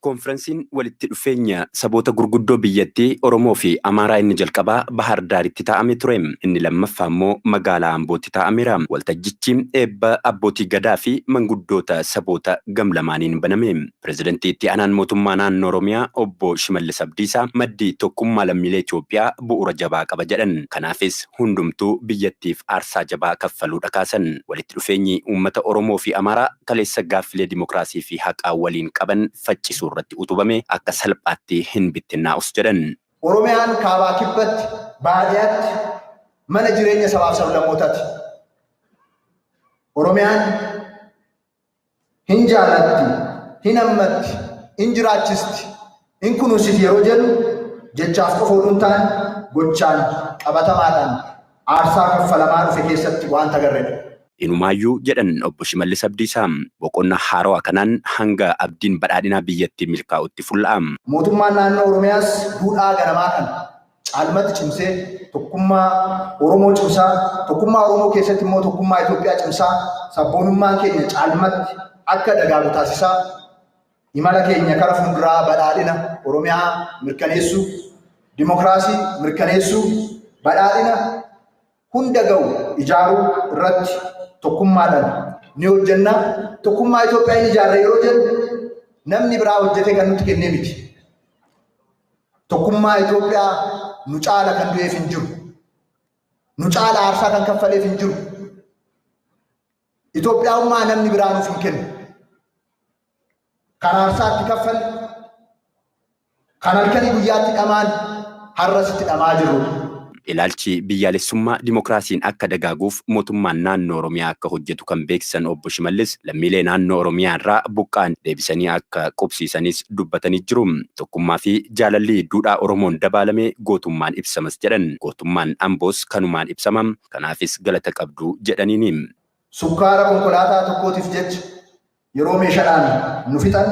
Koonfiransiin walitti dhufeenya saboota gurguddoo biyyattii Oromoo fi Amaaraa inni jalqabaa Bahar Daaritti taa'ame ture. Inni lammaffaa immoo magaalaa Ambootti taa'ameera. Waltajjichi eebba abbootii gadaa fi manguddoota saboota gam lamaaniin baname. Pireezidantii itti aanaan mootummaa naannoo Oromiyaa obbo Shimallis Abdiisaa maddi tokkummaa lammiilee Itoophiyaa bu'uura jabaa qaba jedhan. Kanaafis hundumtuu biyyattiif aarsaa jabaa kaffaluudha kaasan. Walitti dhufeenyi uummata Oromoo fi Amaaraa kaleessa gaaffilee dimokiraasii fi haqaa waliin qaban faccisuu irratti utubame akka salphaatti hin bittinnaa'us jedhan. Oromiyaan kaabaa kibbatti, baadiyyaatti mana jireenya sabaaf sablammootaati. Oromiyaan hin jaalatti, hin hammatti, hin jiraachisti, hin kunuunsiti yeroo jennu jechaaf qofa oduu hin taane gochaan qabatamaadhaan aarsaa kaffalamaa dhufe keessatti waanta agarredha. Inumaayyuu jedhan obbo Shimallis Abdiisaa boqonnaa haarawaa kanaan hanga abdiin badhaadhinaa biyyattii milkaa'utti fulla'a. Mootummaan naannoo Oromiyaas duudhaa ganamaa kana caalmatti cimsee tokkummaa Oromoo cimsaa, tokkummaa Oromoo keessatti immoo tokkummaa Itoophiyaa cimsaa, sabboonummaan keenya caalmatti akka dagaagu taasisaa, imala keenya kara fuulduraa badhaadhina Oromiyaa mirkaneessuu, dimokiraasii mirkaneessuu, badhaadhina hunda ga'u ijaaruu irratti tokkummaadhaan ni hojjenna. Tokkummaa Itoophiyaa hin ijaarra yeroo jennu namni biraa hojjetee kan nutti kennee miti. Tokkummaa Itoophiyaa nu caala kan du'eef hin jiru. Nu caala aarsaa kan kaffaleef hin jiru. Itoophiyaa'ummaa namni biraa nuuf hin kennu. Kan aarsaa itti kaffalle, kan halkanii guyyaatti dhamaan har'as itti dhamaa jirrudha. Ilaalchi biyyaalessummaa dimokiraasiin akka dagaaguuf mootummaan naannoo Oromiyaa akka hojjetu kan beeksisan obbo Shimallis lammiilee naannoo Oromiyaa irraa buqqa'an deebisanii akka qubsiisanis dubbatanii jiru. Tokkummaa fi jaalalli duudhaa Oromoon dabaalame gootummaan ibsamas jedhan. Gootummaan Amboos kanumaan ibsama. Kanaafis galata qabdu jedhaniini. Sukkaara konkolaataa tokkootiif jecha yeroo meeshaadhaan nu fixan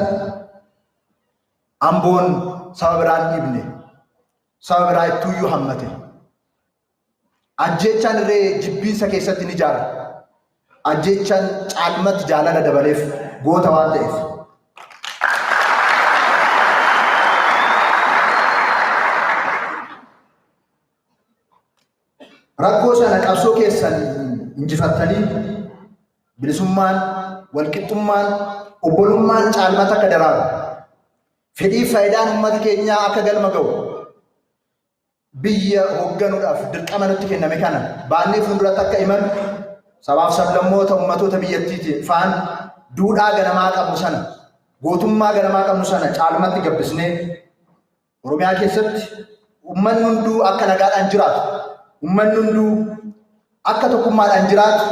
Amboon saba biraan dhiibne, saba biraa ittuuyyuu hammate. Ajjeechaan irree jibbiinsa keessatti ni jaara. Ajjeechaan caalmatti jaalala dabaleef goota waan ta'eef. Rakkoo sana qabsoo keessan injifattanii bilisummaan, walqixxummaan, obbolummaan caalmatti akka daraaru, fedhii faayidaan uummata keenyaa akka galma ga'u, biyya hoogganuudhaaf dirqama nutti kenname kana baannee fuulduratti akka imalu sabaaf sablammoota uummatoota biyyattiitiin faan duudhaa ganamaa qabnu sana, gootummaa ganamaa qabnu sana caalmatti gabbisnee Oromiyaa keessatti uummanni hunduu akka nagaadhaan jiraatu, uummanni hunduu akka tokkummaadhaan jiraatu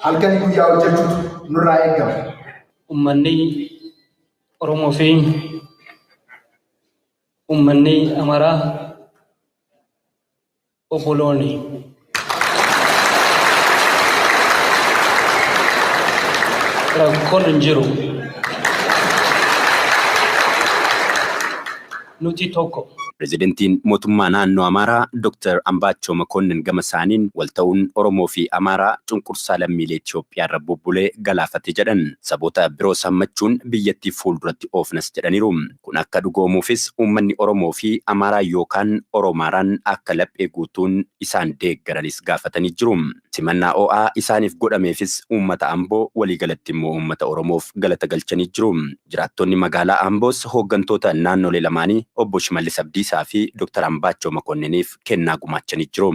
halkanii guyyaa hojjechuutu nurraa eegama. Uummanni Oromoo fi uummanni Amaaraa obboloonni. Rakkoon hin jiru. Nuti tokko. Pireezidantiin mootummaa naannoo Amaaraa Dr. Ambaachoo Makoonnin gama isaaniin walta'uun Oromoo fi Amaaraa cunqursaa lammiilee Itoophiyaa irra bubbulee galaafate jedhan. Saboota biroos hammachuun biyyattii fuulduratti oofnas jedhaniiru. Kun akka dhugoomuufis uummanni Oromoo fi Amaaraa yookaan Oromaaraan akka laphee guutuun isaan deeggaranis gaafatanii jiru. Simannaa oo'aa isaaniif godhameefis uummata Amboo waliigalatti immoo uummata Oromoof galata galchanii jiru. Jiraattonni magaalaa Amboos hooggantoota naannolee lamaanii obbo Shimallis Abdiisaa fi Dr. Ambaachoo Makoonniniif kennaa gumaachanii jiru.